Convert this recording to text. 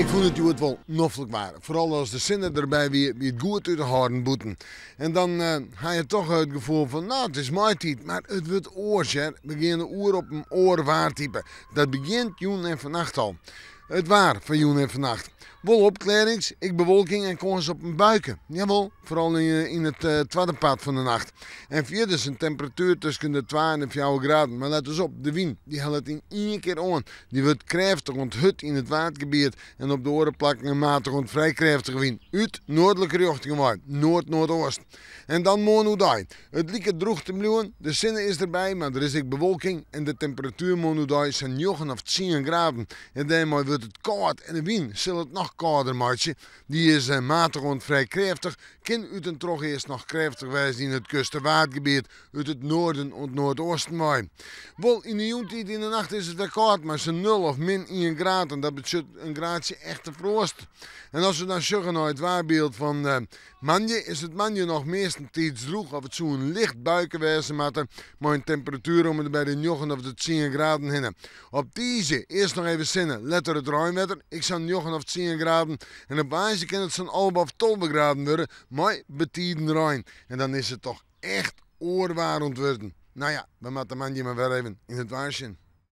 Ik fûn it hjoed wol noflik waar. Foaral as de sinne derby wie, wie it goed út te hâlden bûten. En dan ha je toch it gefoel fan, no it is maitiid, mar it wurdt oars hear. We geane oer op in oar waartype. Dat begjint jûn en fannacht al. It waar foar jûn en fannacht. Wol opklearrings, ek bewolking en kâns op in buike. Jawol, foaral yn it twadde part fan de nacht. En fierders in temperatuer tusken de twa en de fjouwer graden. Mar let ris op, de wyn dy hellet yn ien kear oan. Dy wurdt krêftich oant hurd yn it Waadgebiet en op de oare plakken in matich oant frij krêftige wyn út noardlike rjochtingen wei, noard-noardeast. En dan moarn oerdei. It liket drûch te bliuwen, de sinne is derby, mar der is ek bewolking en de temperatuer moarn oerdei sa'n njoggen of tsien graden. En dêrmei wurdt it kâld en de wyn sil it noch kâlder meitsje. Dy is matich oant frij krêftich, kin út en troch earst noch krêftich wêze yn it kust- en Waadgebiet, út it noarden oant noardeasten wei. Wol yn de jûntiid yn de nacht is it wer kâld, mei sa'n nul of min ien graad en dat betsjut in graadsje echte froast. En as we dan sjogge nei it waarbyld fan Moandei is it moandei noch meastentiids drûch of it soe in licht buike wêze moatte mei in temperatuer om en by de njoggen of de tsien graden hinne. Op tiisdei earst noch even sinne, letter it reinwetter, ek sa'n njoggen of tsien graden. En op woansdei kin it sa'n 11 of 12 graden wurde mei betiden rein. En dan is it toch echt oar waar oan it wurden. No ja, we moatte moandei mar wer even yn it waar sjen.